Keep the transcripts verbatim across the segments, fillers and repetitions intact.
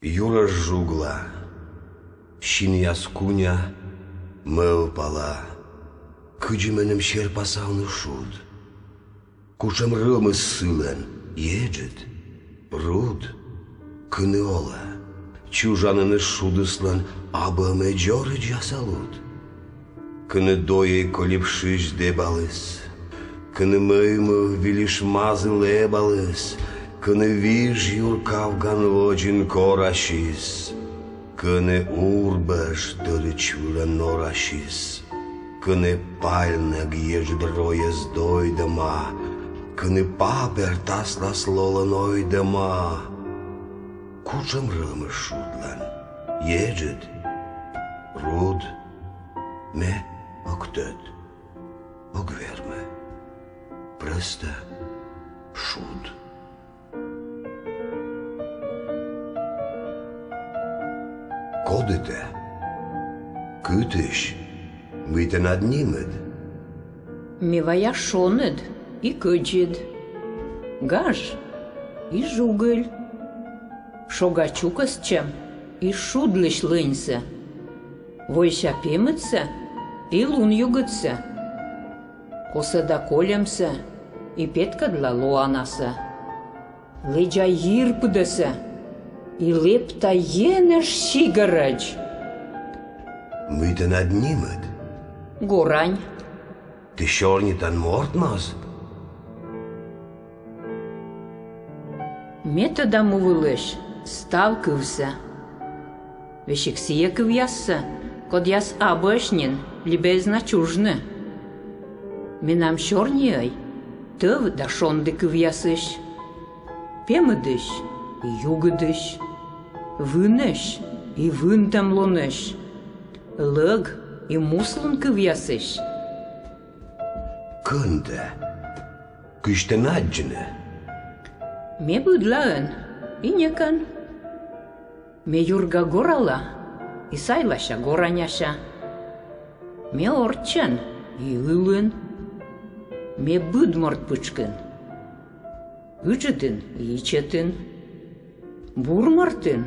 Юрӧс жугла, синъяс куня, мӧвпала, кыдзи меным серпасавны шуд. Кутшӧм рӧмыс сылӧн, еджыд, руд, кыны олӧ чужаніныс шудыслӧн абу ӧмӧй дзоридзьяса луд. Кыны дойӧй кольыб шысь дэбаліс, кыны мӧймыв вильыш мазі лэбаліс, кыны виж юр кавган водзын корасис, кыны урбӧж тӧрыт вылӧ норасис, кыны пальнӧг еджыд ройӧс дойдӧма, кыны папер таслас лолӧн ойдӧма. Кутшӧм рӧмыс шудлӧн, еджыд, руд, ме ог тӧд, ог вермы. Прӧста шуд. Коді тэ? Кытысь? Мый тэнад нимыд? Ме вая шоныд и кӧдзыд, гаж и жугыль, шога чукӧстчӧм и шудлысь лӧньсӧ, войся пемыдсӧ и лунъюгыдсӧ, косӧда кольӧмсӧ и петкӧдла лоанасӧ, лэдза йирпыдӧсӧ и лэпта енэж сигӧрӧдз. Мый тэнад нимыд? Горань. Тэ сёрнитан морт моз? Ме тӧда му вылысь став кывсӧ, весиг сійӧ кывъяссӧ, кодъяс абуӧсь нин либӧ эз на чужны. Менам сёрниӧй тӧв да шонді кывъясысь, пемыдысь и югыдысь, вынысь и вынтӧмлунысь, лӧг и муслун кывъясысь. Кӧн тэ? Кыдз тэнӧ аддзыны? Ме быдлаын и некӧн. Ме юрга горала и сайлася гораняся. Ме орччӧн и ылын. Ме быд морт пытшкын: ыджыдын и ичӧтын, бур мортын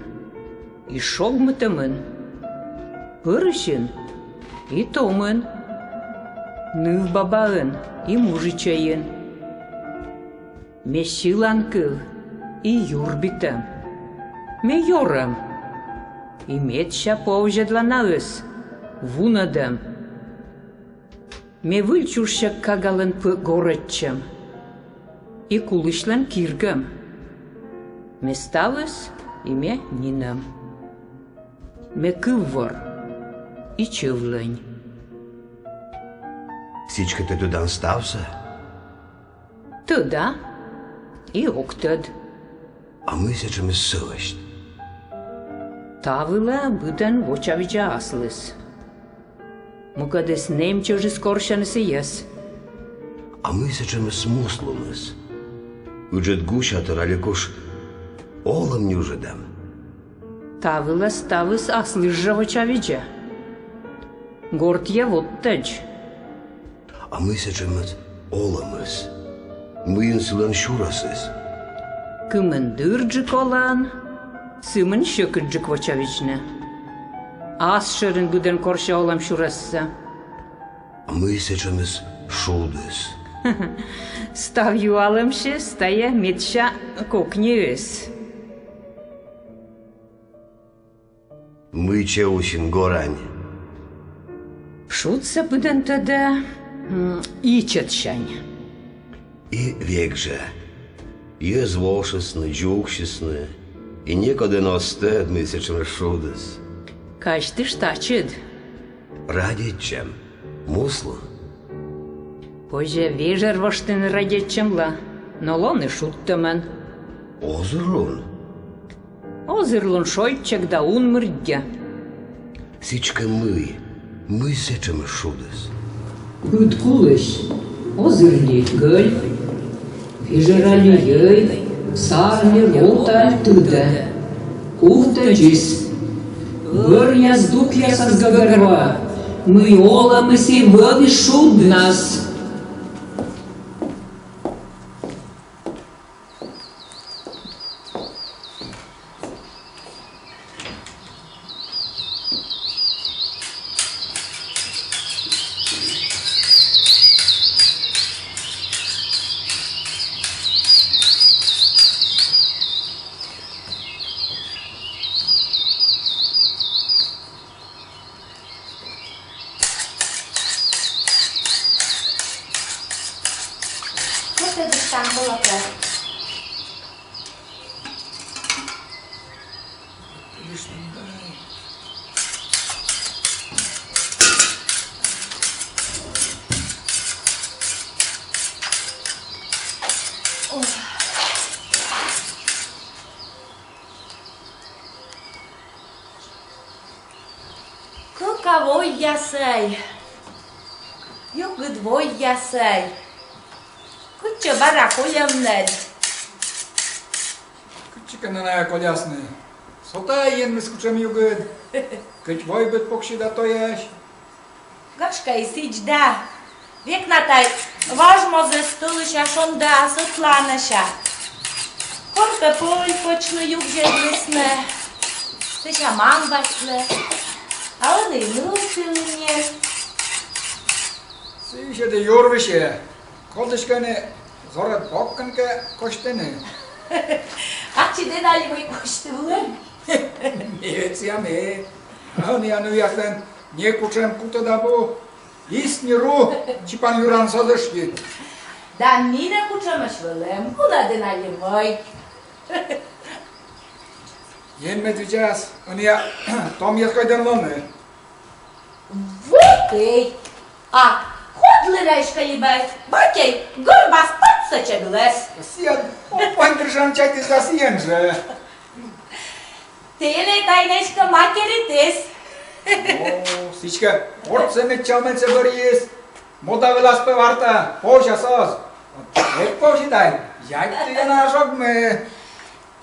и шогмытӧмын, пӧрысьын и томын, нывбабаын и мужичӧйын. Ме сьыланкыв и юрбитӧм. Ме ёрӧм и медся повзьӧдланаыс вунӧдӧм. Ме выль чужсьӧг кагалӧн пӧ горӧдчӧм и кулысьлӧн киргӧм. Ме ставыс и ме нинӧм. Ме кыввор и чӧв-лӧнь. Сідзкӧ, тэ тӧдан ставсӧ? Тӧда и ог тӧд. А мый сэтшӧмыс сӧвесьт? Та вылӧ быдӧн вочавидза аслыс. Мукӧдыс нэм чӧжыс корсьӧны сійӧс. А мый сэтшӧмыс муслуныс? Ыджыд гуся тыр али куш олӧм нюжӧдӧм? Та вылӧ ставыс аслыс жӧ вочавидзӧ. Гортъя водтӧдз. А мый сэтшӧмыс олӧмыс? Мыйын сылӧн сюрӧсыс? Кымын дырджык олан, сымын сьӧкыдджык вочавидзны. Ас шӧрын быдӧн корсьӧ олӧм сюрӧссӧ. А мый сэтшӧмыс шудыс? Став юалӧмсьыс тайӧ медся кокниыс. Мый чӧв усин горань? Шудсӧ быдӧн тӧдӧ м, ичӧтсянь. И век жӧ. Йӧз вошисны, дзугсисны, и некод ӧні оз тӧд, мый сэтшӧмыс шудыс. Казьтышт ачыд. Радейтчӧм. Муслун. Позьӧ вежӧр воштыны радейтчӧмла, но лоны шудтӧмӧн. Озырлун? Озырлун шойччӧг да унмырддьӧ. Сідзкӧ мый, мый сэтшӧмыс шудыс? Пыдкулысь озырлі гӧль, вежӧралі йӧй, сарлі роталь тыдӧ. Кувтӧдзыс. Бӧръя здукъясас гӧгӧрвоа, мый олӧмыс и вӧлі шуднас. Кӧть тӧдыштан, кулӧкӧ. Кыка войясӧй, югыд войясӧй. Кытчӧ бара кольӧмныд? Кытчӧкӧ нӧ найӧ колясны. Со тай Енмыс кутшӧм югыд. Кӧть войбыд пуксьы да тоясь. Гашкӧ, и сідз да. Век на тай важ мозыс тӧлысьӧ шондіас ӧтлаанныся. Кор кӧ пӧль пӧчны югзьӧдлісны, сэсся мам басьтлӧ. А ӧні и нывті ӧні. Сійӧ ещӧ тай юр висьӧ. Кодыськӧ ӧні зорӧд бокын кӧ косьтыны. Ачыд ӧні али мый косьты вылӧ? Ме ведь сійӧ ме. А ӧнія нывъяслӧн некутшӧм кутӧд абу. Ис ни ру чипан юрас оз ышйы. Да ми нӧ кутшӧмӧсь вӧлӧм, мунӧдын али мый. Енмыс видзас, ӧнія томъяс кодь лоны. Вот и. А кодлы нӧ эськӧ либӧ батьӧй гӧрбас пӧт сэтшӧмыс? Сійӧ оппань крышаын чайтіс да сійӧн жӧ. Тэнӧ тай нӧ эськӧ материтіс. О, сідзкӧ, ортсӧ медся мӧдсӧ бӧрйис. Мода вылас пӧ варта, повзяс оз. Эг повзьы тай, ядь тіян ожог мӧ.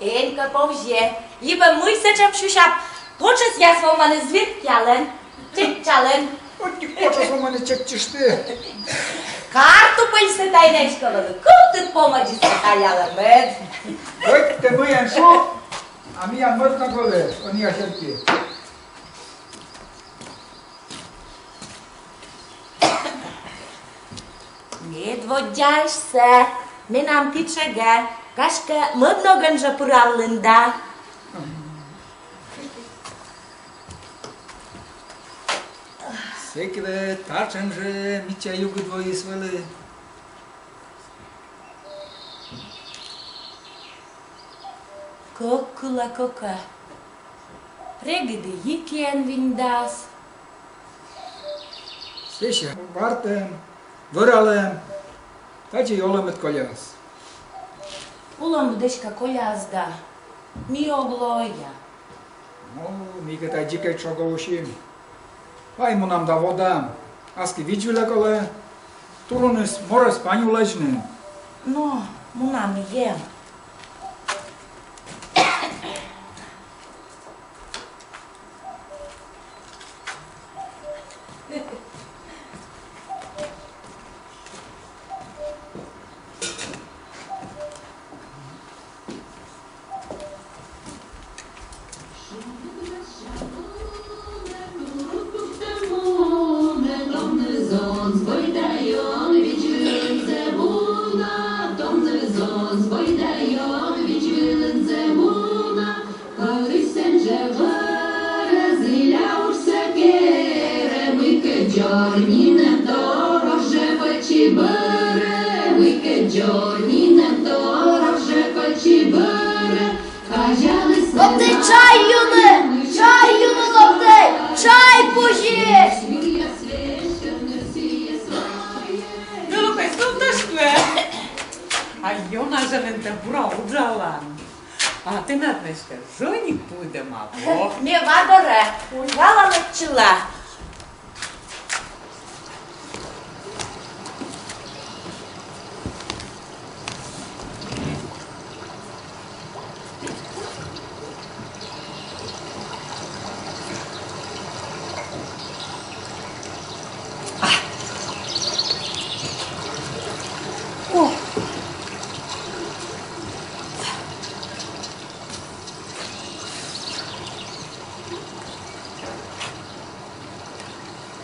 Эн кӧ повзьы, либӧ мый сэтшӧм сюся, тотшӧсъяс вӧлӧмаӧсь звӧртъялӧн, чеччалӧн. Ӧтик тотшӧс вӧлӧмаӧсь чеччышті. Картупельсӧ тай нӧ эськӧ вӧлі, кывтыд помӧдзыс тай ялӧмыд. Ӧтик тэ мыйӧн шу, а миян мӧд ног вӧлі, ӧнія серти. Медводдзаысьсӧ менам кытшӧгӧ, гашкӧ, мӧд ногӧн жӧ пыралін да. Сэк вӧлі татшӧм жӧ мича югыд войыс вӧлі. Кӧк кылӧ кокӧ. Регыд и йи киӧн виньдас. Сэсся вартӧм, вӧралӧм, тадзи и олӧмыд коляс. Олӧмыд эськӧ коляс да, ми ог лоя. Ну, ми кӧ тай дзикӧдз шого усим. Вай мунам да водам. Аски видз вылӧ колӧ. Туруныс морӧс пань улӧдзны. Но, мунам ем. Локтӧй чай юны, чай юны локтӧй, чай пузи! Нылукӧй, султышкы! А ёна жӧ нин тэ бура уджалан. А тэнад нӧшта жӧник пуыдӧма во. Ме ва дорӧ, валалӧдчыла.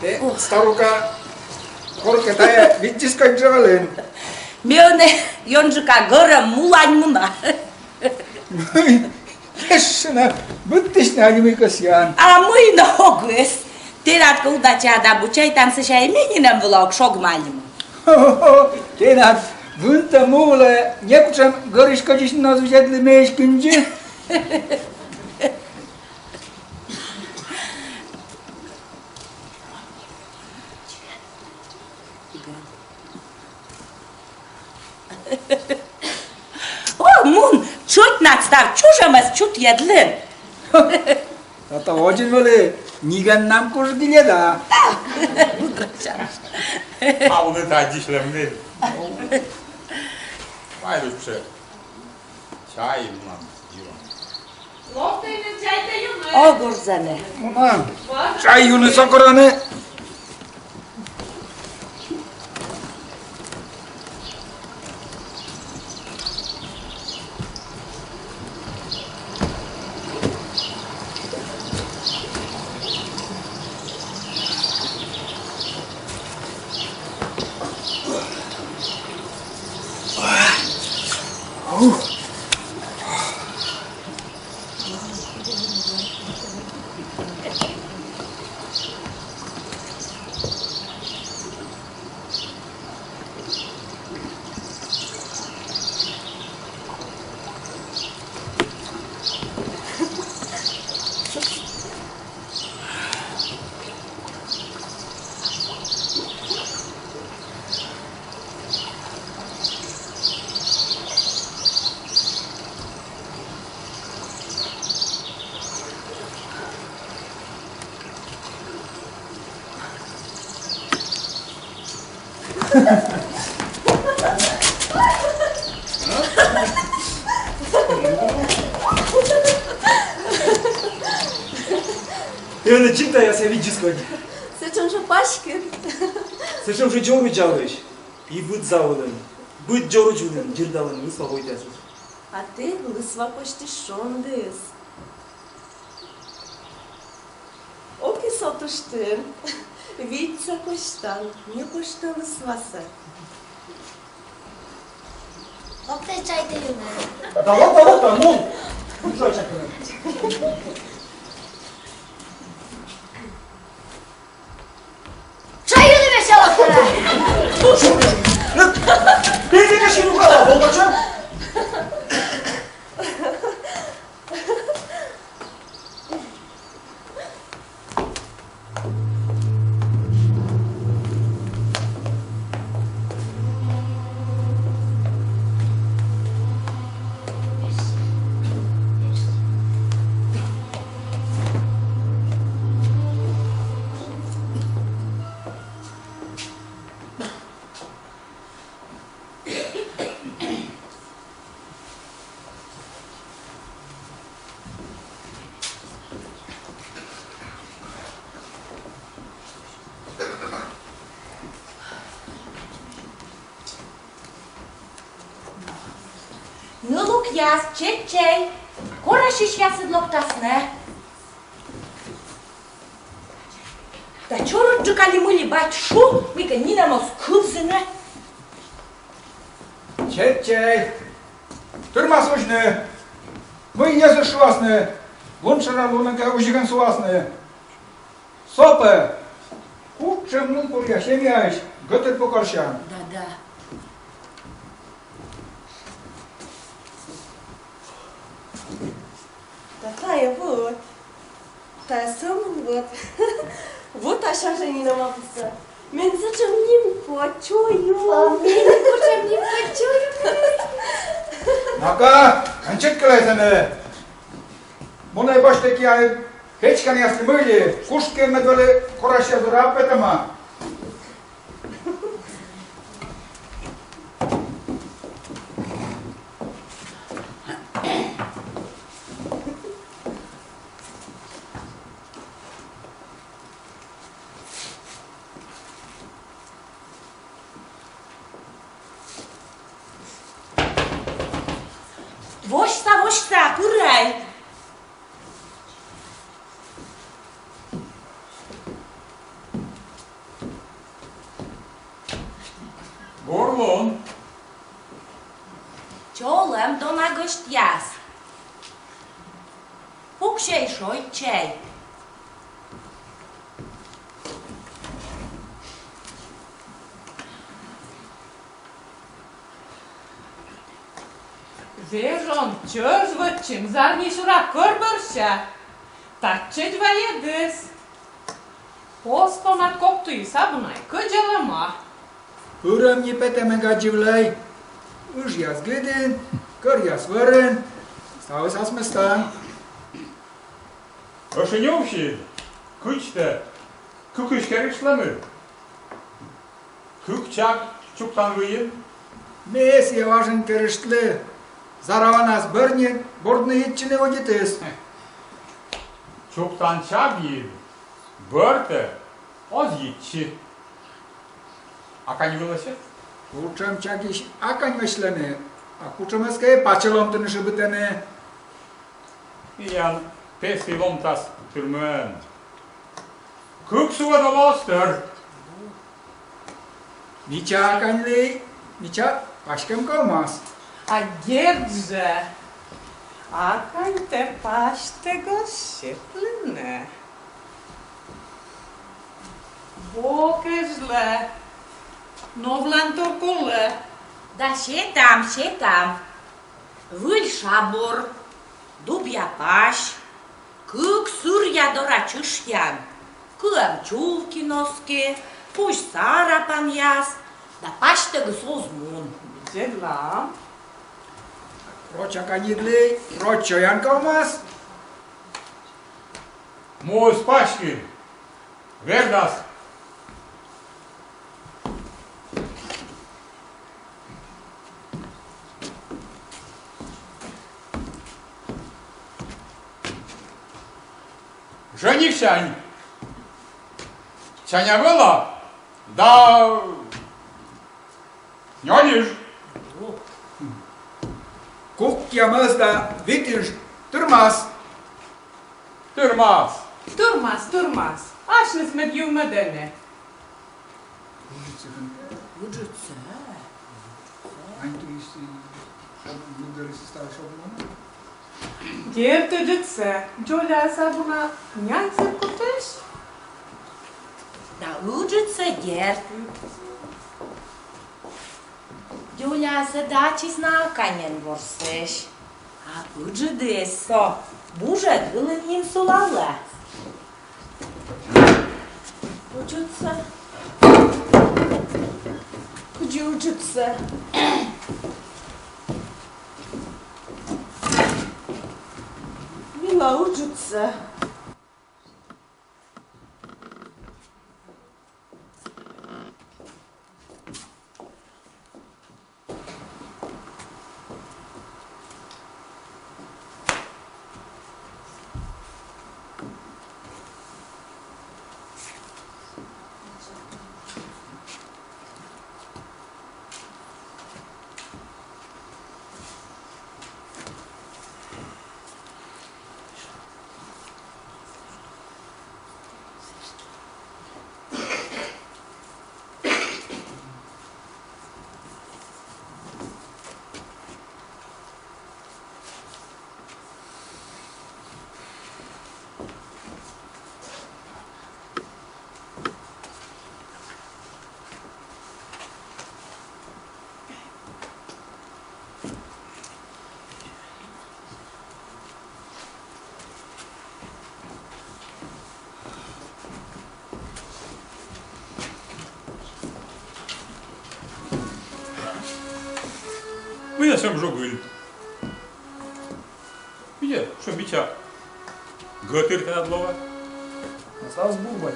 Тэ, старука, коркӧ тайӧ видзис кодь жӧ вӧлін. Ме ӧні ёнджыка гӧрӧм мулань муна. Мый, ещӧ на быдтысьны али мый кӧсъян? А мый нӧ огыс. Тэнад кӧ удача да бучайтан, сэсся и ме нинӧм вылӧ ог шогмальмы. Хо-хо-хо, тэнад вынтӧ му вылӧ некутшӧм гӧрысь-кӧдзысь на оз видзӧдлы, ме эськӧ кындзи. О, мун, чӧтнад став чужӧмӧс чутйӧдлін. Тата водзын вӧлі нигӧннам кужгыльӧда. А уна тадзи шлем нин. Вай лучше. Чай мунам юам. Локтӧй нин чайтӧ юны. О, гожӧмӧ. Мунам. Чай юны, сокӧрӧны. Тэ ӧні чида, а сійӧ видзис кодь. Сэтшӧм жӧ паськыд. Сэтшӧм жӧ дзоридзалысь. И быд заводын, быд дзоридзалӧн дзирдалӧны лысва войтыръясыс. А тэ лысва костысь шондіыс. Ок и сотышты. Видзсӧ косьтан, не косьтӧ лысвасӧ. Локтӧй чайтӧ юны. Да вот, да вот, да, ну. Ну что, чай? Чай юны весело. Слушай, ну, ты, ты, ты, ну, Болбачев? Нылукъяс, чеччей, корасьысьясыд локтасны. Да чорыдджык али мый ли, бать, шу, мыйкӧ нинӧм оз кывзыны. Чеччей, тырмас узьны. Мый йӧзыс шуасны, лун шӧран лунігӧн, узьігӧн суласны. Со пӧ кутшӧм нылкуръя семьяысь гӧтыр пукарсян. Да, да. Да тайӧ вот. Тайӧ сӧмын вот. Вот ася жӧ нинӧм абу. Мен сэтшӧм нимкодь, чою. А мен кутшӧм нимкодь, чою. Мака, эн чӧткылӧй сэні. Мунӧй босьтӧй киаыд кечканъяс ли мый ли, кушкӧй, мед вӧлі корасьяс дорӧ ап петӧма. Восьса, восьса, пырӧй. Бур лун. Чолӧм, дона гӧсьтъяс. Пуксьӧй, шойччӧй. Вежон чӧж вӧтчим, зарни сюра кӧр бӧрся. Татчӧдз вайӧдыс. Оз помад, кок туйыс абу на, кӧдзалӧма. Пырӧм ни петӧмӧн, гаджывлӧй. Ыжъяс гыдын, кӧръяс вӧрын. Ставыс асмыстан. Ӧшинь увсьыд, кыдз тэ кыкысь керыштлӧмыд? Кык чаг чуктан выйын. Ме сійӧ важӧн керыштлі. Зараванас бӧрын бордны йитчыны удитіс. Чуктан чагйыд бӧртӧ оз йитчы. А кань вылӧ сет? Кутшӧм чагысь а кань вӧчлӧны, а кутшӧмӧс кӧ пачӧ ломтыны шыбитӧны. Миян пӧсті ломтас тырмӧн. Кык сувӧд олӧ оз тӧр. Мича а каньлі, мича паськӧм ковмас. А дерт жӧ, а каньтӧ пасьтӧг оз сетлыны. Бок эжлӧ, новлантор колӧ. Да сетам, сетам. Выль шабур, дубъя пась, кык сыръя дора чышъян, кыӧм чувки, носки, пусь сарапанъяс, да пасьтӧгыс оз мун. Видзӧдлам. Роч а каньыдлы, роч чоян ковмас. Муыс паськыд. Вердас. Жӧниксянь Чаня вӧла да нёльыж. Кукъя мӧс да витыж тырмас. Тырмас. Тырмас, тырмас. Асьныс мед йылмӧдӧны. Ыджыдсӧ. Ыджыдсӧ. Ань туйыс и шоб-, мугӧрыс и став шобмун. Дерт, ыджыдсӧ. Дзоляыс абу на, няньсӧ кутӧсь. Да, ыджыдсӧ, дерт. Дзоляыс ӧд ачыс на а каньӧн ворсӧсь. А ыджыдыс со вужӧд вылын нин сулалӧ. Ыджыдсӧ. Кыдзи ыджыдсӧ? Мыйла ыджыдсӧ? Сӧмын жугыль. Видзӧд, шуам, бича гӧтыр тэнад лоӧ. Ставыс бур, бать.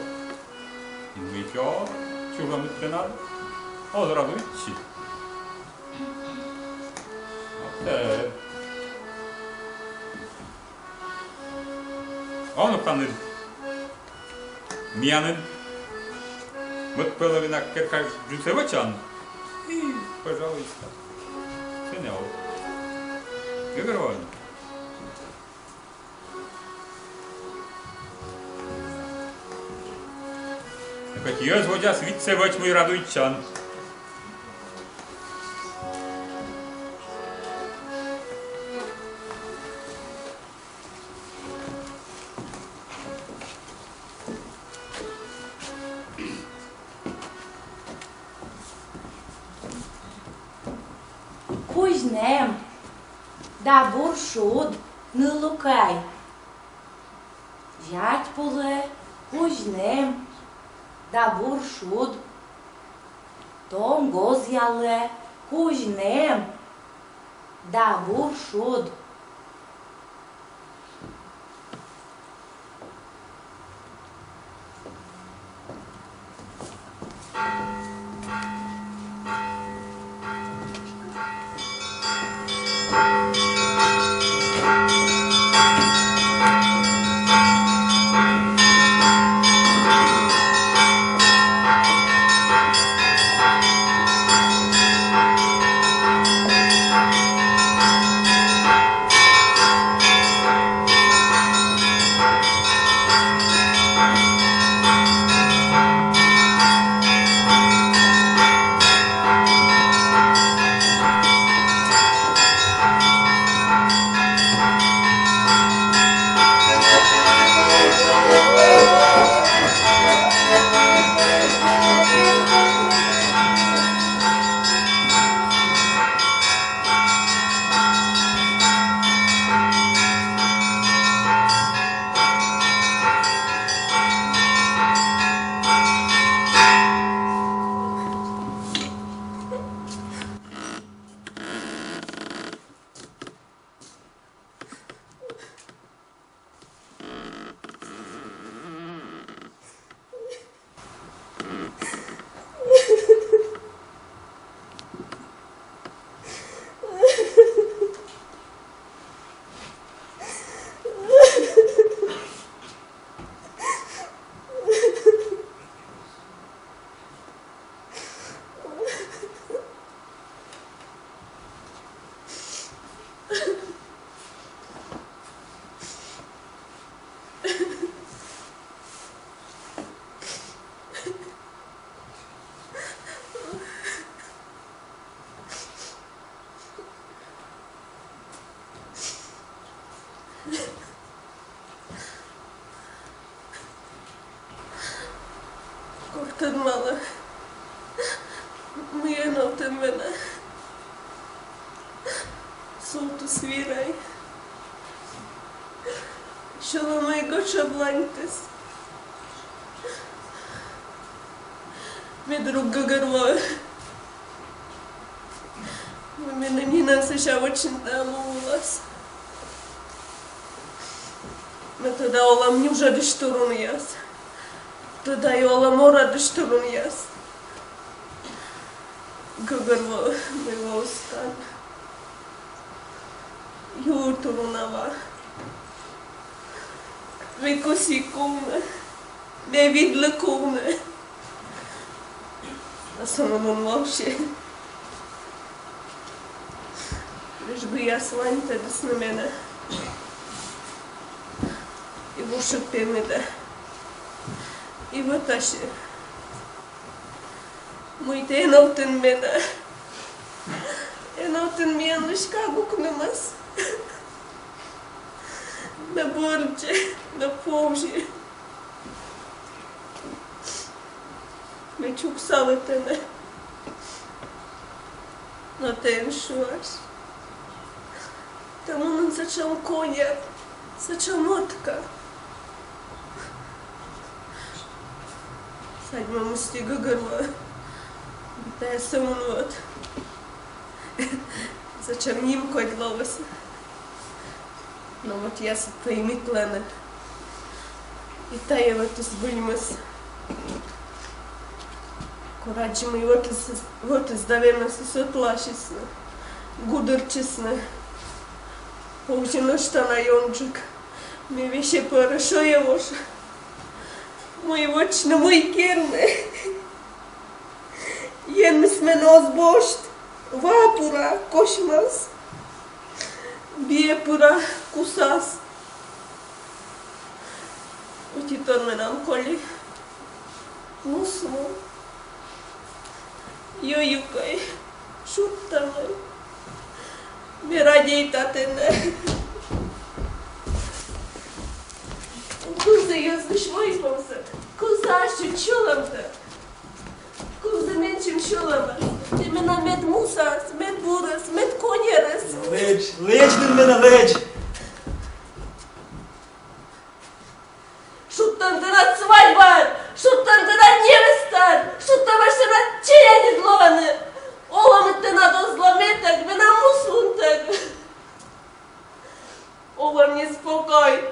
Мича чужӧмыд тэнад. Оз радуйтчы. Вот. Онӧ тані миянын. Вот половина керка джынсӧ вӧчан. И, пожалуйста. Сэні олӧ. Гӧгӧрвоан. Кӧть йӧз водзас витсӧ вӧч, мый радуйтчан. Кузь нэм да бур шуд, нылукӧй. Зять пулы кузь нэм да бур шуд. Том гозъялы кузь нэм да бур шуд. Кор тӧдмалі, мый эновтін менӧ, султіс вирӧй. Сьӧлӧмӧй гачаб ланьтіс. Ме друг гӧгӧрвои, мый менӧ нинӧм сэсся вӧчны да му вылас. Ме тӧда олӧм нюжӧдысь турунъяс. Тӧда и олӧм орадысь турунъяс. Гӧгӧрвои, мый воис тан. Юыр турун ава. Ме кӧсйи кувны. Ме видлі кувны. А сӧмын он вообще. Лишь бы яслань тӧдісны менӧ. И вошӧдпӧй меда. И вот аще. Мый тэ эновтін менӧ. Эновтін миянлысь кагукнымӧс. Да бӧрддзӧ, да повзьӧ. Ме чуксалі тэнӧ. Но тэ эн шуас. Тэ мунін сэтшӧм коняв, сэтшӧм ӧтка. Садьмӧмысь ті гӧгӧрвои, тайӧ сӧмын вот. Сэтшӧм нимкодь лоис. Но вот ас тӧдмалӧны. И тайӧ вот збыльмис. Кор аддзи, мый вот, вот да вемӧсыс ӧтлаасисны, гудыртчисны. Повзьӧ нӧшта на ёнджык. Ме весиг пӧрӧ шӧйӧвошӧ. Мый вӧчны, мый керны. Енмыс менӧ оз босьт, ва пыра косьмас, биӧ пыра кусас. Ӧти тор менам коли. Муса му. Йӧй, юкӧй, шудтӧмӧй. Ме радейта тэнӧ. Кывзы йӧзлысь вӧйпомсӧ, кывзы ассьыд сьӧлӧмтӧ. Кывзы менсьым сьӧлӧмӧс. Тэ менам мед мусаӧс, мед бурӧс, мед коньӧрӧс. Лэдз, лэдз нин менӧ, лэдз. Шудтан тэнад свадьбаыд, шудтан тэнад невестаыд, шудтан, мый тэнад челядьыд лоӧны. Олӧмыд тэнад оз ло метӧг, менам муслунтӧг. Олӧм неспокой.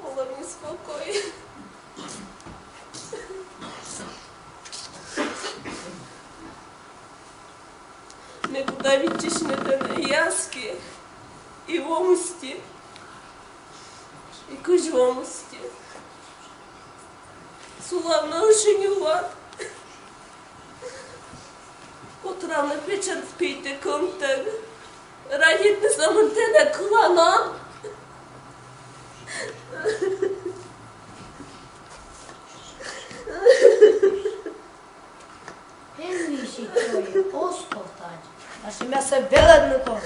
Олӧм неспокой. Ме кута виччысьны тэнӧ и аски, и во мысти, и кызь во мысти. Сулавны ӧшинь улад. Котравны печӧрт пийтӧ кӧмтӧг. Радейтны сӧмын тэнӧ кыланам. Эн висьы, чой, оз ков тадз. Ачымъяссӧ велӧдны ков.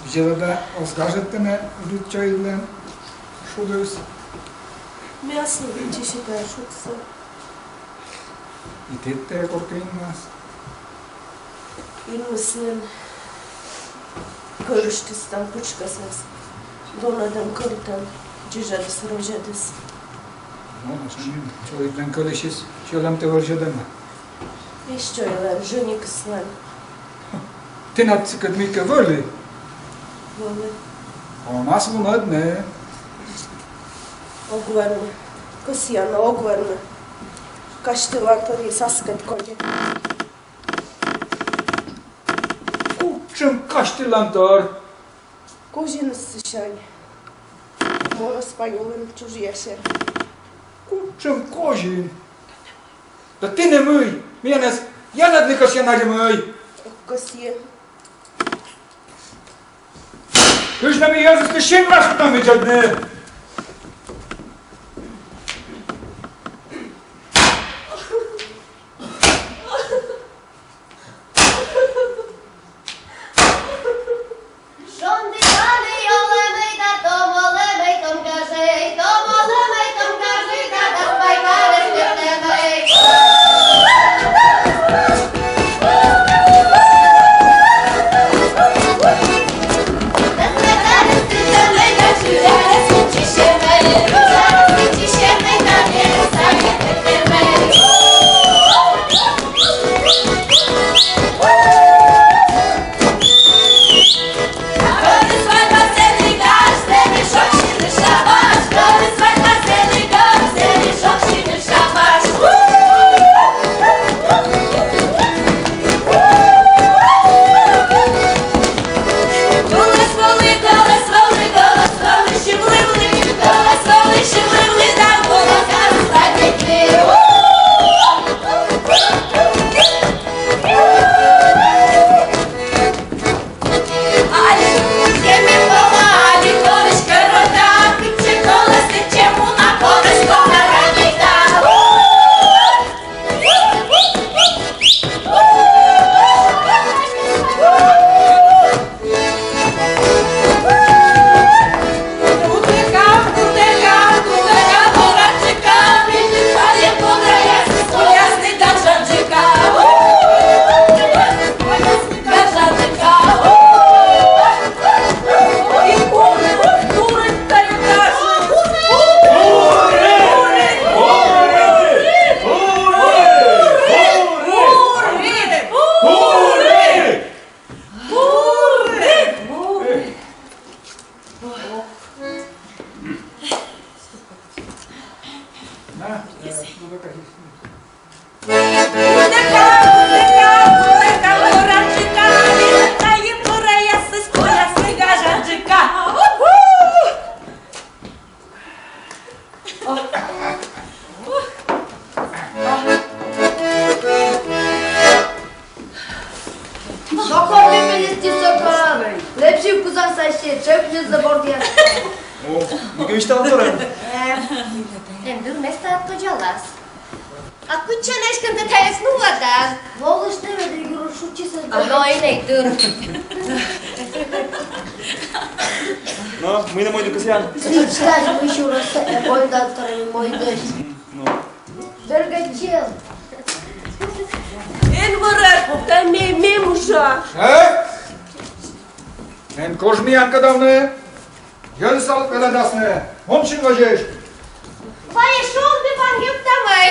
Видзӧдлыда, оз гажӧд тэнӧ Люча-Ивлӧн шудыс? Ме ас нин виччыси тайӧ шудсӧ. И тэд тайӧ коркӧ инмас? Инмис нин. Кӧрыштіс тан пытшкӧсӧс. Донӧдӧм кӧртӧм, дзижӧдіс-розьӧдіс. Но, сэн нин чолӧмтӧ кӧлысьӧ, сьӧлӧмтӧ вӧрзьӧдӧма. Эз чойлӧн, женитіслӧн. Тэнад сыкӧд мыйкӧ вӧлі? Вӧлі. Колӧ мунӧдны. Ог вермы. Кӧсъя, но ог вермы. Казьтылантор эз аскӧд кодь. Кутшӧм казьтылантор? Козиныс сысянь. Морӧс паньӧлӧн чужъясьӧ. Кутшӧм козин? Да тэнӧ мый, миянӧс янӧдны кӧсъян али мый? Ог кӧсйы. Кыдз нӧ ми йӧзыслы синмас кутам видзӧдны? За бордъяс. О, мыйкӧ висьталан торӧн. Э, эндур местаыд кодзалас. А кытчӧ нӧ эськӧ тэ тайӧс нуӧдан? Волышт нӧ, ведь Гриша шуӧ, сійӧ. А, но и нӧ дыр. Но, мый нӧ мойдыд кӧсъян? Мечтать, мый сюрӧс, э, мойдан торъя мойдысь. Ну. Дорогой чел. Эн вӧрӧд, да ме, ме муса. Э? Эн куж миян кадавны. Йӧзыс велӧдасны. Мунчыны водзысь. Вай, шонді пан юктамӧй.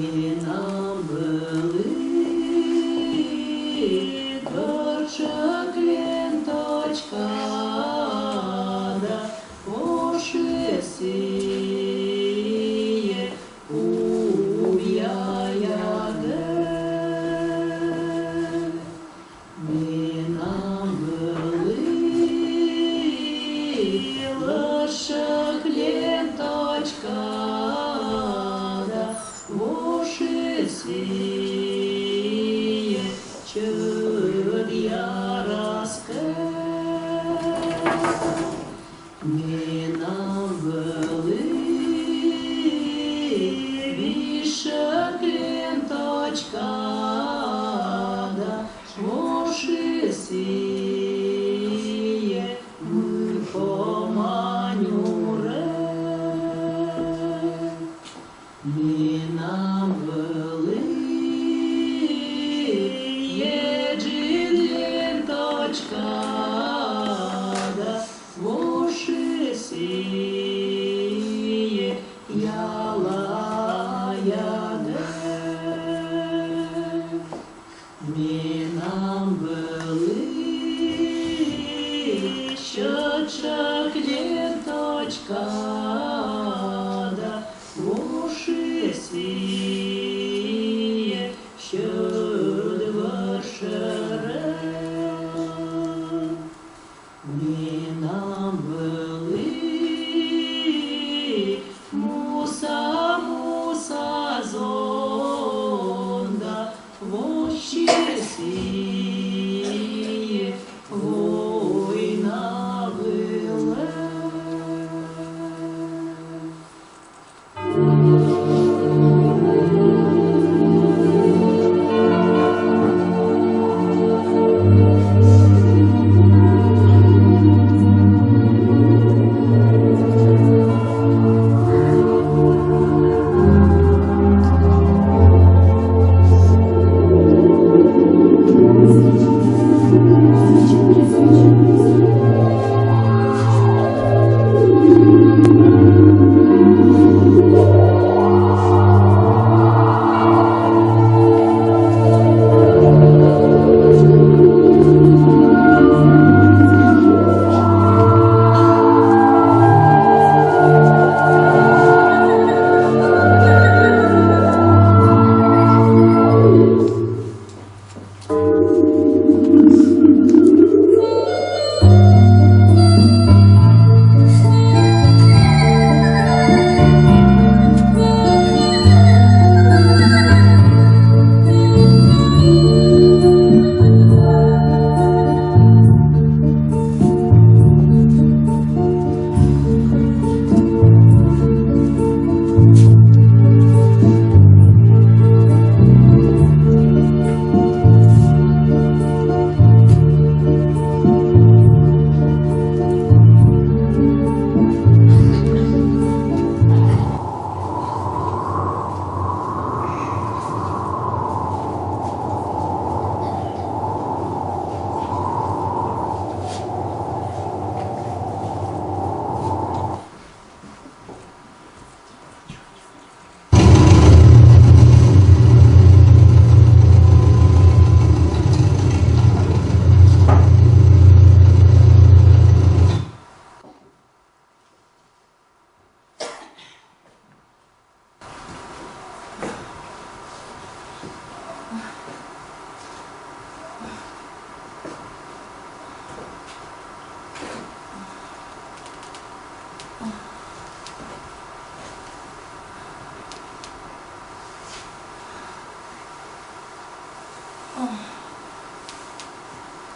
Менам вӧлі гӧрчӧк ленточка да, воши сійӧ кубъяя дыр. Менам вӧлі лӧсьтчӧг ленточка да, воши сійӧ чӧд яраскӧд. Менам вӧлі висьтчӧг ленточка да, воши сійӧ мый Кома нюрӧ. Менам вӧлі еджыд ленточка да, воши Када воши сійӧ сьӧд вӧр шӧрӧ, менам вӧлі муса, муса зонда, воссис сійӧ война вылӧ.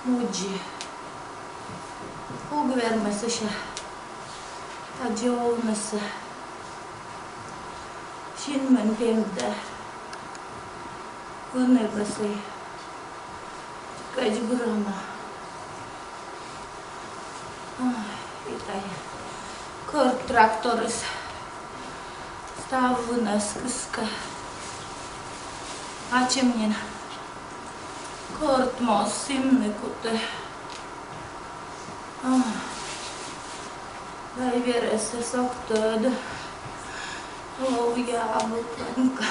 Мудзи. Уг вермы сэсся тадзи овнысӧ. Синмӧн пемдӧ. Вынӧ кӧ сійӧ кӧч бырӧма. Ой, и тайӧ кӧрт тракторыс став вынӧс кыскӧ. Ачым нин кӧрт моз сімны кутӧ. Ой, да и верӧсӧс ог тӧд. Ловъя абу кӧнкӧ.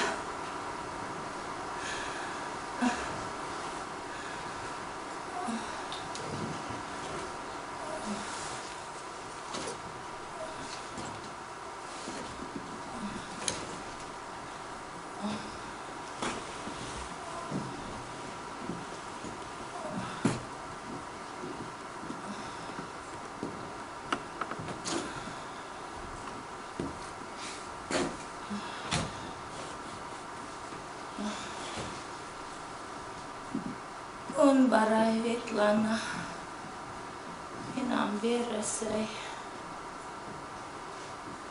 Кӧн бара ветлана менам верӧсӧй?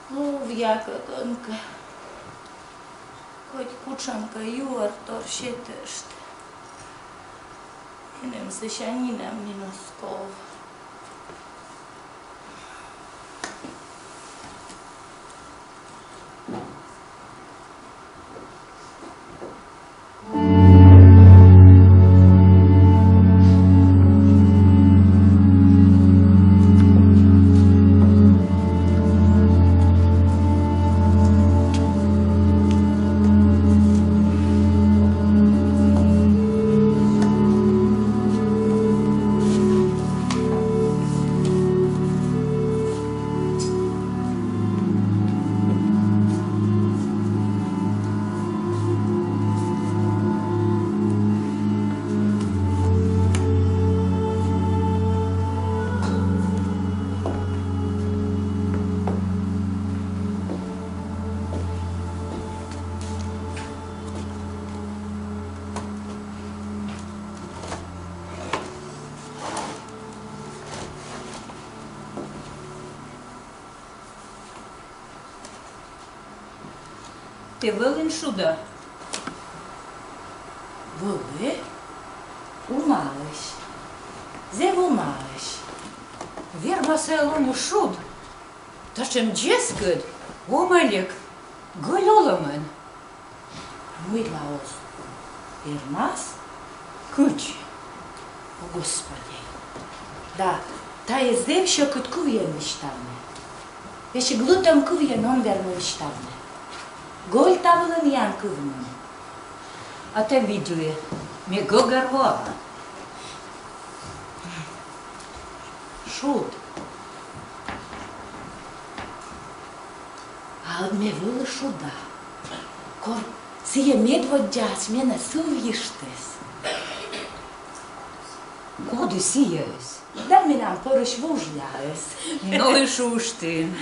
Ловъя кӧ кӧнкӧ, кӧть кутшӧмкӧ юӧртор сетышт. Меным сэсся нинӧм нин оз ков. Тэ вӧлін шуда? Вӧлі. Унаысь. Зэв унаысь. Верма сійӧ лоны шуд татшӧм дзескыд, омӧлик, гӧль олӧмӧн. Мыйла оз вермас? Кыдзи? О, Господи! Да, тайӧс зэв сьӧкыд кывйӧн висьтавны. Весиг лытӧм кывйӧн он вермы висьтавны. Гӧль та вылын миян кывмӧн. А тэ видлы, ме гӧгӧрвоа. Шуд. А ме вӧлі шуда, кор сійӧ медводдзаыс менӧ сывйыштіс. Коді сійӧыс? Да менам пӧрысь вужляыс. Но и шуштін.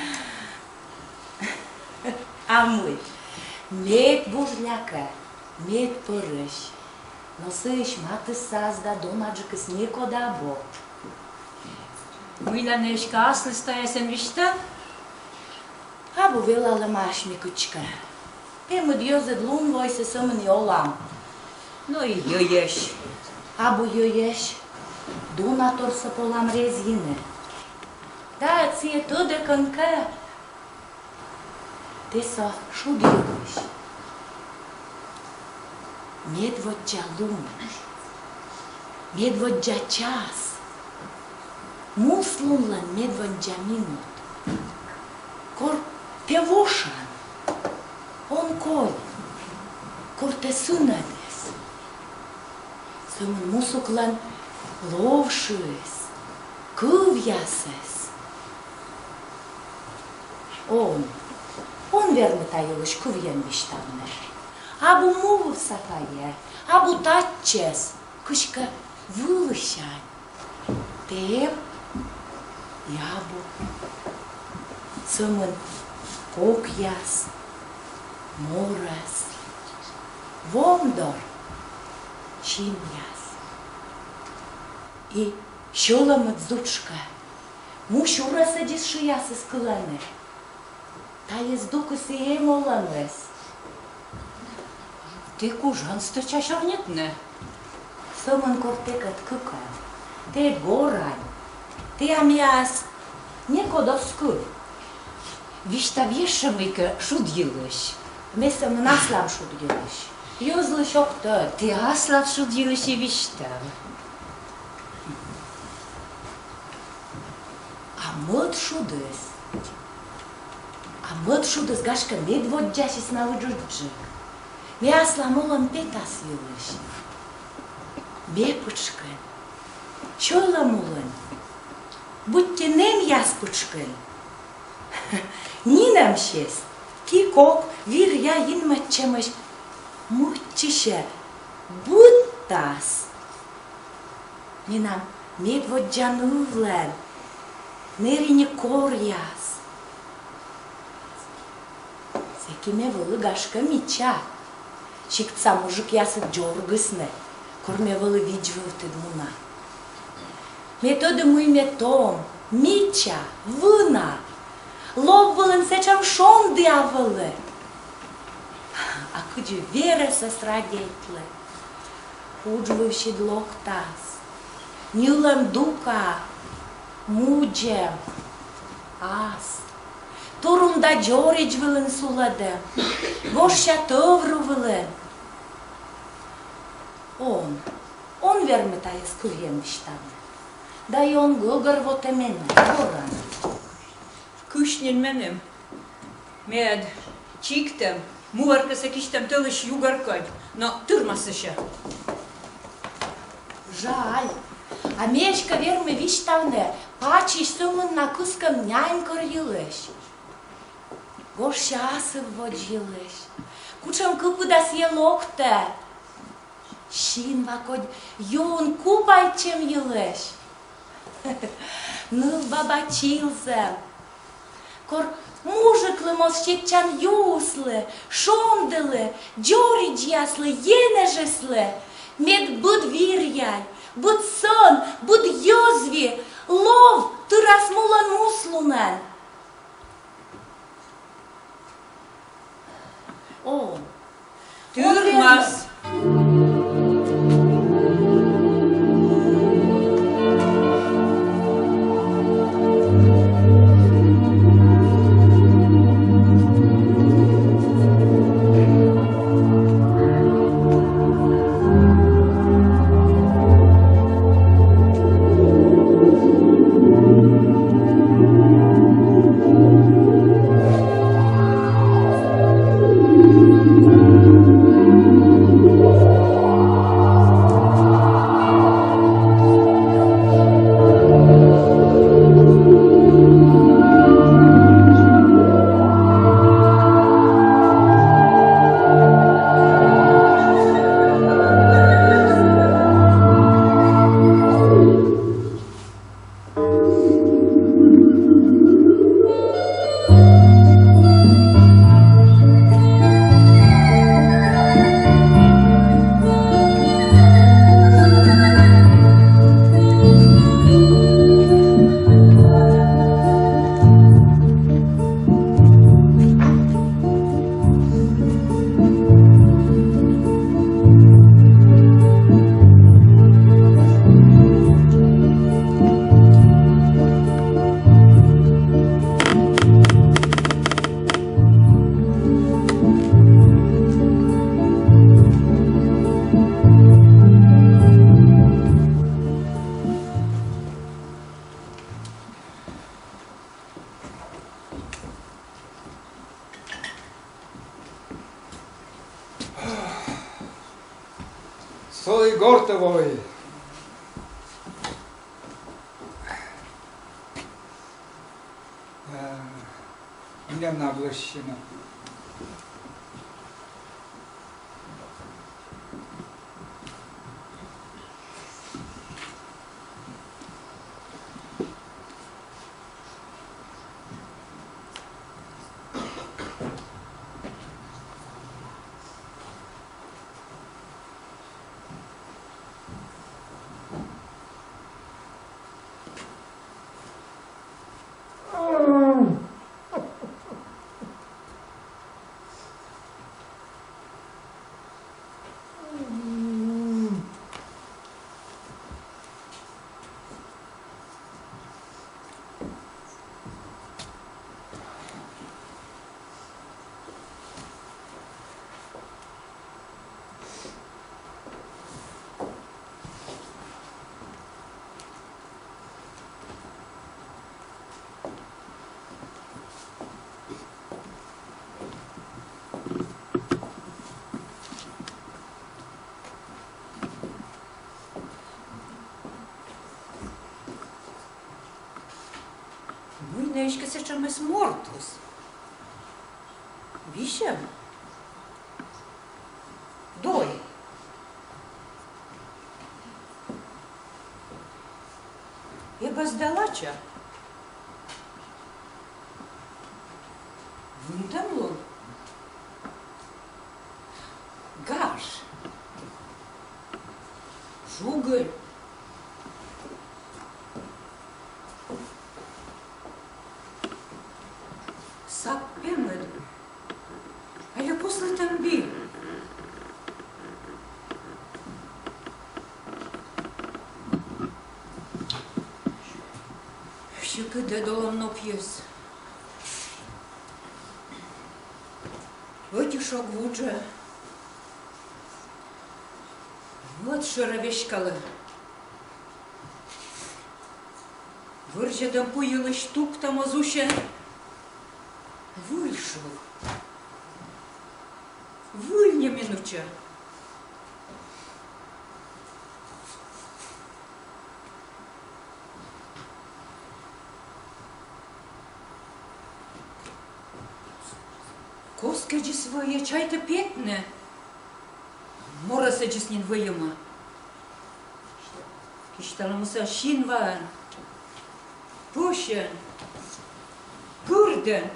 А мый, мед вужля кӧ, мед пӧрысь. Но сыысь матыссаыс да донаджыкыс некод абу. Мыйла нӧ эськӧ аслыс тайӧс эн висьтав? Абу велалӧмаӧсь ме кыдзкӧ. Пемыд йӧзыд лун войсӧ сӧмын и олам. Но и йӧйӧсь. Абу йӧйӧсь. Донаторсӧ полам резйыны. Да ӧд сійӧ тӧдӧ кӧнкӧ. Тэ со шуд йылысь. Медводдза лун, медводдза час, муслунлӧн медводдза минут. Кор тэ вошан, он коль, кор тэ сынӧдыс. Сӧмын мусуклӧн ловшыыс, кывъясыс. Он, он вермы та йылысь кывйӧн висьтавны. Абу мувывса тайӧ, абу татчӧс, кыськӧ вылысянь. Тэ эм и абу. Сӧмын кокъяс, морӧс, вом дор синъяс. И сьӧлӧмыд зутшкӧ, му сюрӧсӧдзыс шыясыс кылӧны. Тайӧ здукыс и эм олӧмыс. Тэ кужан стӧча сёрнитны. Сӧмын кор тэкӧд кыкӧн, тэ горань, тіян мияс некод оз кыв. Висьтав ещӧ мыйкӧ шуд йылысь. Ме сӧмын аслам шуд йылысь. Йӧзлысь ог тӧд. Тэ аслад шуд йылысь и висьтав. А мӧд шудыс? А мӧд шудыс, гашкӧ, медводдзасьыс на ыджыдджык. Ме аслам олӧм петас йылысь. Ме пытшкын, сьӧлӧм улын, быттьӧ нэмъяс пытшкын. Нинӧмсьыс ки-кок, вир-яй инмӧдчӧмысь мыччысьӧ быдтас. Менам медводдза нывлӧн нериньӧ коръяс. Сэки ме вӧлі, гашкӧ, мича. Сиктса мужикъясыд дзоргисны, кор ме вӧлі видз вывтыд мунан. Ме тӧді, мый ме том, мича, вына. Лов вылын сэтшӧм шондіа вӧлі. А кыдзи верӧсӧс радейтлі. Удж вывсьыд локтас. Ньылӧм дука, мудзӧм, ас. Турун да дзоридз вылын сулӧдӧм. Вошся тӧвру вылын. Он, он вермы тайӧс кывйӧн висьтавны. Да и он гӧгӧрвотӧ менӧ, горӧны. Кысь нин меным. Ме ӧд чиктӧм, му ӧркӧсӧ кисьтӧм тӧлысь югӧр кодь, но тырмас сэсся. Жаль. А ме эськӧ верми висьтавны пачысь сӧмын на кыскӧм нянь кӧр йылысь. Гожся асывводз йылысь. Кутшӧм кыпыда сійӧ локтӧ. Синва кодь юын купайтчӧм йылысь. Нывбаба чилзӧм. Кор мужиклы моз сетчан юыслы, шонділы, дзоридзьяслы, енэжыслы, мед быд вир-яй, быд сӧн, быд йӧзви лов тырас мулӧн муслунӧн. О, тырмас. Со и гортӧ вои. Э, милям на вӧчсьӧ на. Мый нӧ эськӧ сэтшӧмыс мортыс? Висьӧм? Дой. Эбӧс да лача. Вынтӧмлун. Гаж. Жугыль. Сап пемыд. Али куслытӧм би. Сьӧкыд ӧд олӧм нопйыс. Ӧти шог вуджӧ. Мӧд шӧрӧ веськалӧ. Вӧрзьӧдӧм пу йылысь туктӧ моз усьӧ. Выль шог. Выль неминуча. Коскӧдзыс вӧйӧ, чайтӧ петны. Морӧсӧдзыс нин вӧйӧма. Кисьталӧ муса синваӧн, пӧсьӧн, кырдӧн.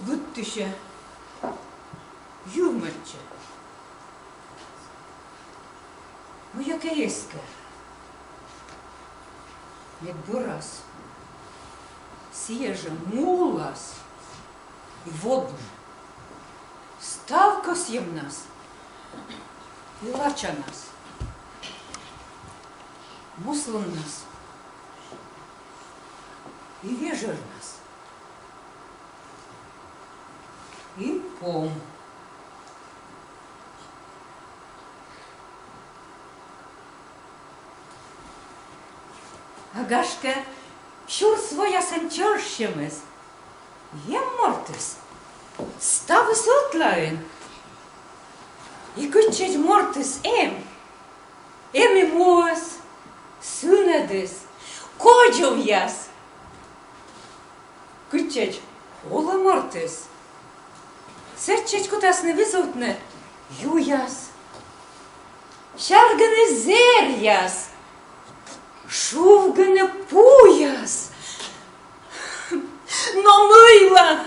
Быдтысьӧ, юмӧртчӧ. Мыйӧ кӧ эскӧ. Мед бӧрас. Сійӧ жӧ му улас и водны. Став кӧсйӧмнас и лачанас, муслуннас и вежӧрнас и пом. А гашкӧ, сюрс воясӧн чӧжсьӧмыс эм мортыс ставыс ӧтлаын. И кытчӧдз мортыс эм, эм и муыс, сынӧдыс, кодзувъяс. Кытчӧдз олӧ мортыс, сэтчӧдз кутасны визувтны юяс, сяргыны зэръяс, шувгыны пуяс. Но мыйла,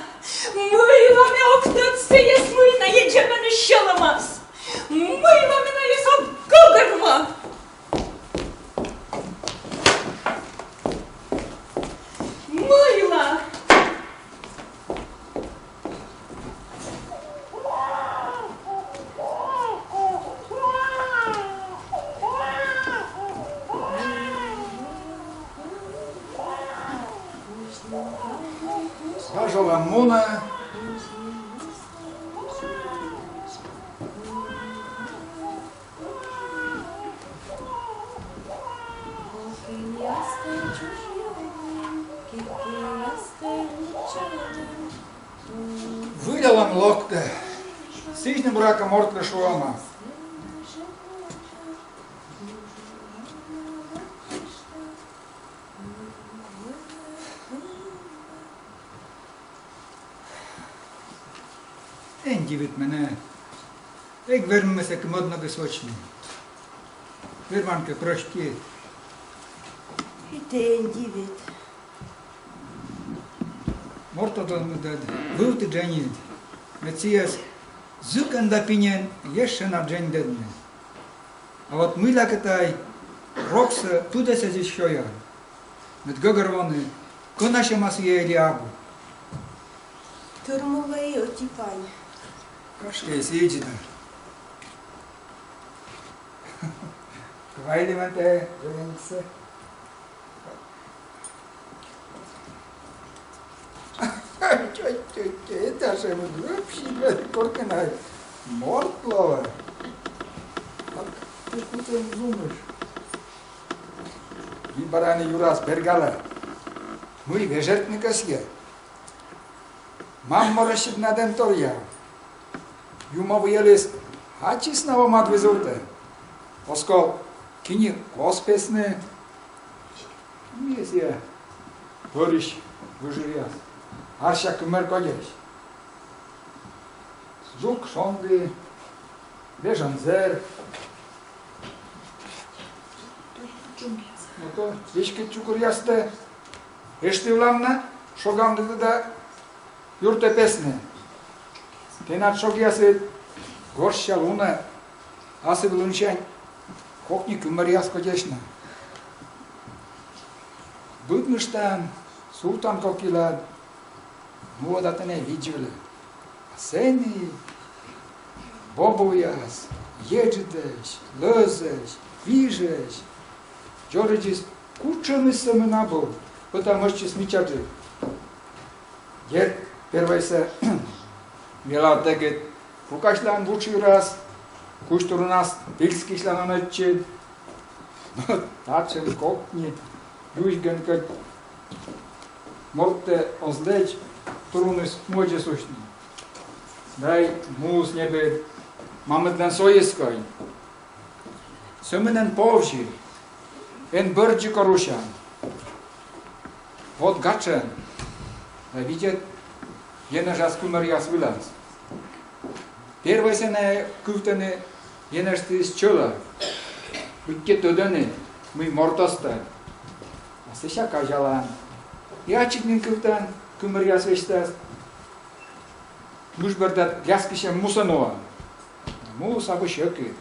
мыйла ме ог тӧд сійӧс, мый найӧ дзебӧны сьӧлӧмас? Мыйла ме найӧс ог гӧгӧрво? Мыйла? Важӧлӧм мунӧ. Выльӧлӧм локтӧ. Сідз нин, буракӧ, мортлы шуӧма. Эн дивит менӧ. Эг вермы сэки мӧд ногыс вӧчны. Верман кӧ, простит. И тэ эн дивит. Морт ӧд он мӧдӧд, вывті дженьыд. Мед сійӧс зыкӧн да пиньӧн ещӧ на дженьдӧдны. А вот мыйлакӧ тай роксӧ пыдӧсӧдз сёян, мед гӧгӧрвоны, кӧна сьӧма сійӧ эли абу. Тырмулӧ и ӧти пань. Гашкӧ, сідз на. Квайт ли ментӧ вереньсӧ. Тьӧ-тьӧ-тьӧ, этажем вообще коркӧ на морт лоӧ. Ак, тэ кутӧн думысь. Ми бара ӧні юрас бергалам. Мый вежӧртны кӧсйӧ? Мам морӧсьыд на дінторъяв. Юмов йӧлыс ачыс на вомад визувтӧ. Оз ков, кини кос песны. Мый сійӧ пӧрысь выжыяс, арся кымӧр кодьӧсь. Жук шонгы, вежон зэр. Но то веськыд чукыръястӧ эштывлам на, шогавны да юртӧ песны. Тэнад шогъясыд горшся лунӧ, асывлунсянь кокни кымӧръяс кодьӧсь на. Быдмыштан, сувтан кок йылад, нуӧда тэнӧ видз вылӧ. А сэні бобувъяс, еджыдӧсь, лӧзӧсь, вижӧсь, дзоридзыс кутшӧмыс сӧмын абу, пӧ тай мысти мичаджык. Дерт, первойсӧ велалӧ тігӧд пукасьлан вуч юрас, кузь турунас пельскысьлан он ӧтчыд. Но татшӧм кокни юсьгӧн кӧть мортӧс оз лэдз, туруныс муӧдзыс усьны. Дай муыс небыд мамыдлӧн сойыс кӧ. Сӧмын эн повзьы, эн бӧрддзы кор усян. Вот гатшӧн да видзӧд енэжас кымӧръяс вылас. Первойсӧ найӧ кывтӧны енэжсьыс чӧла, быттьӧ тӧдӧны, мый морт оз тӧд. А сэсся казялан. И ачыд нин кывтан кымӧръяс весьтас. Мыж бӧрдад ляскысьӧм мусӧ нуан. Мус абу сьӧкыд.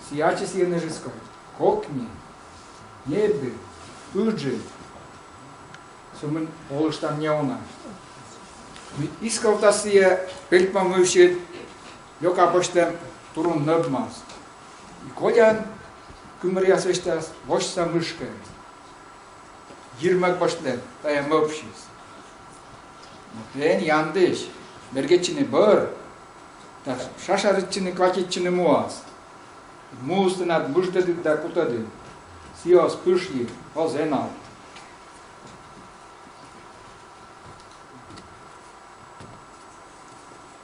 Сійӧ ачыс енэжыс кодь кокни, небыд, ыджыд. Сӧмын олыштан неуна. Исковтас сійӧ пельпом вывсьыд, лёка босьтӧм турун нӧбмас. И колян кымӧръяс весьтас восьса мышкӧ. Йирмӧг босьтлӧ тайӧ мӧвпсьыс. Но тэ эн яндысь мергӧдчыны бӧр да шашаритчыны муас. Муыс тэнад мыждӧдыд да кутӧдыд. Сійӧ оз пышйы, оз энал.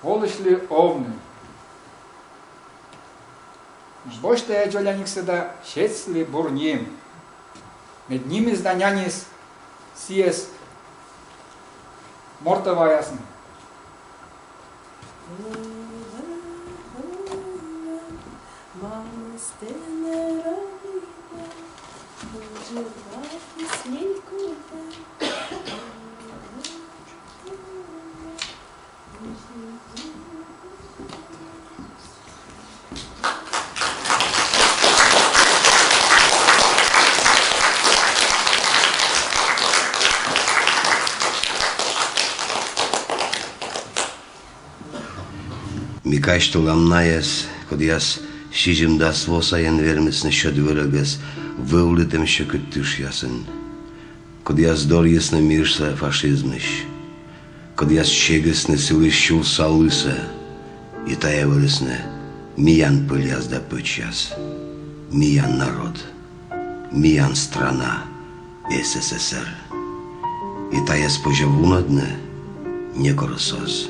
Олысьлы овны. Босьт тайӧ дзоляниксӧ да сетсьылы бур ним. Мед нимыс да няньыс сійӧс мортӧ ваясны. Ми казьтылам найӧс, кодъяс сизимдас во сайын вермисны сьӧд вӧрӧгӧс вӧвлытӧм сьӧкыд тышъясын, кодъяс дорйисны мирсӧ фашизмысь, кодъяс чегисны сылысь сюрса лысӧ, и тайӧ вӧлісны миян пӧльяс да пӧчьяс, миян народ, миян страна, С С С Р. И тайӧс позьӧ вунӧдны? Некор оз.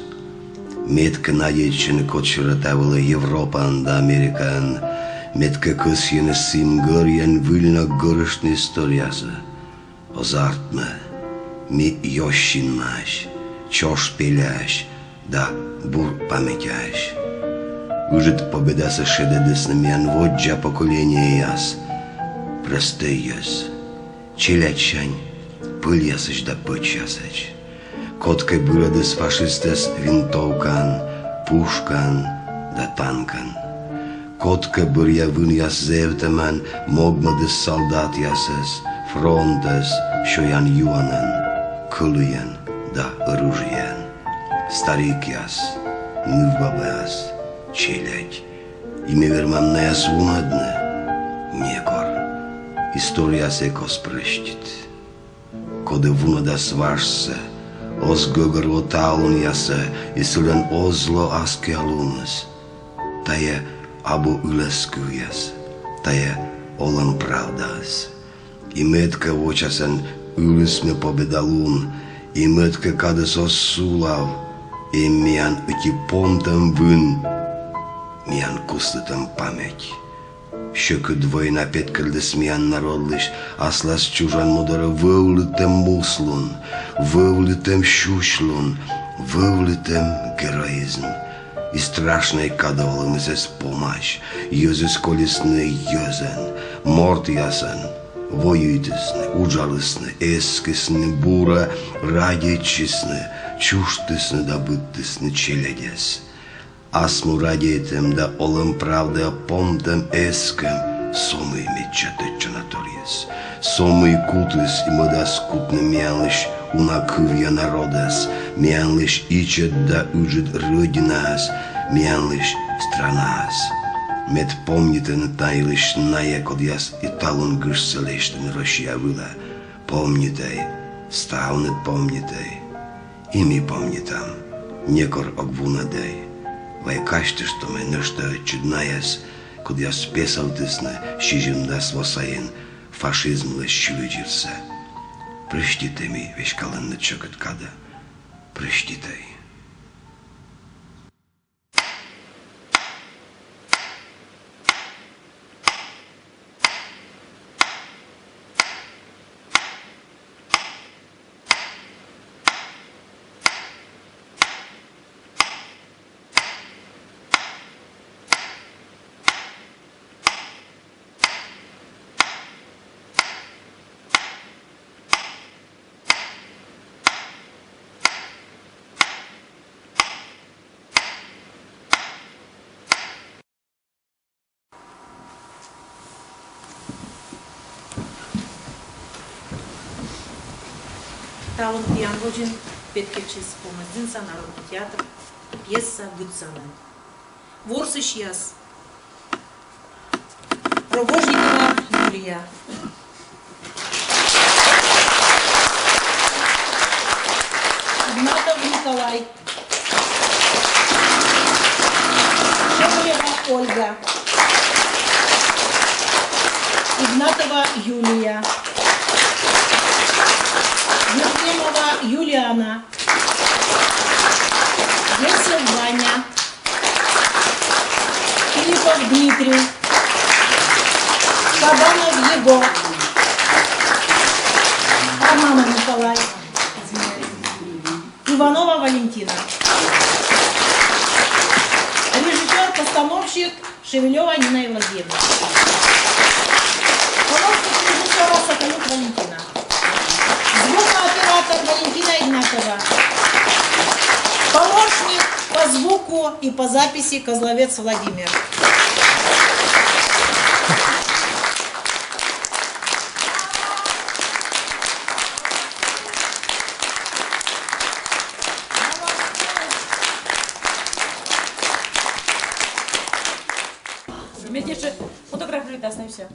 Мед кӧ надейтчыны кодсюрӧ та вылӧ Европаын да Америкаын, мед кӧ кӧсйыны сім гӧрйӧн выль ног гӧрыштны историясӧ. Оз артмы, ми ёсь синмаӧсь, чош пеляӧсь да бур паметяӧсь. Ыджыд победасӧ шедӧдісны миян воддза поколениеяс, прӧстӧй йӧз. Челядьсянь пӧльясӧдз да пӧчьясӧдз. Кодкӧ бырӧдіс фашистӧс винтовкаӧн, пушкаӧн да танкӧн. Кодкӧ бӧръя вынъяс зэвтӧмӧн могмӧдіс салдатъясӧс, фронтӧс сёян-юанӧн, кӧлуйӧн да оружиеӧн. Старикъяс, нывбабаяс, челядь. И ми вермам найӧс вунӧдны? Некор. Историяыс эк оз прӧстит. Коді вунӧдас важсӧ, оз гӧгӧрво талунъясӧ и сылӧн оз ло аскиа луныс. Тайӧ абу ылӧс кывъяс, тайӧ олӧм правдаыс. И мед кӧ вочасӧн ылісны победа лун, и мед кӧ кадыс оз сулав, эм миян ӧти помтӧм вын, миян куслытӧм паметь. Сьӧкыд война петкӧдліс миян народлысь аслас чужан му дорӧ вӧвлытӧм муслун, вӧвлытӧм сюсьлун, вӧвлытӧм героизм. И страшнӧй кадӧ олӧмыс эз помась, йӧзыс колисны йӧзӧн, мортъясӧн, воюйтісны, уджалісны, эскисны, бура радейтчисны, чужтісны да быдтісны челядьӧс. Асму радейтӧм да олӧм правдаӧ помтӧм эскӧм — со мый медся тӧдчанаторйыс. Со мый кутіс и мӧдас кутны миянлысь уна кывъя народӧс, миянлысь ичӧт да ыджыд Рӧдинаӧс, миянлысь странаӧс. Мед помнитӧны та йылысь найӧ, кодъяс и талун гыжсӧ лэчтӧны Россия вылӧ. Помнитӧй, ставныд помнитӧй. И ми помнитам, некор ог вунӧдӧй. Вай казьтыштомӧй нӧшта ӧтчыд найӧс, кодъяс песовтісны сизимдас во сайын фашизмлысь сьывйӧдзырсӧ. Прӧститӧй, ми веськалӧмныд сьӧкыд кадӧ. Прӧститӧй. Талун тіян водзын. Петкӧдчис Комын дінса народнӧй театр, пьеса «Гыдсанін». Ворсысьяс: Рогожникова Юлия, Игнатов Николай, Шевелева Ольга, Игнатова Юлия, Ефремова Юлиана, Зайцев Ваня, Филиппов Дмитрий, Кабанов Егор, Романов Николай, Иванова Валентина. Режиссёр-постановщик Шевелева Нина Евлогиевна. Помощник режиссёра Соколюк Валентина. Звукооператор Валентина Игнатова. Помощник по звуку и по записи Козловец Владимир. Медиа фотографирует нас на все.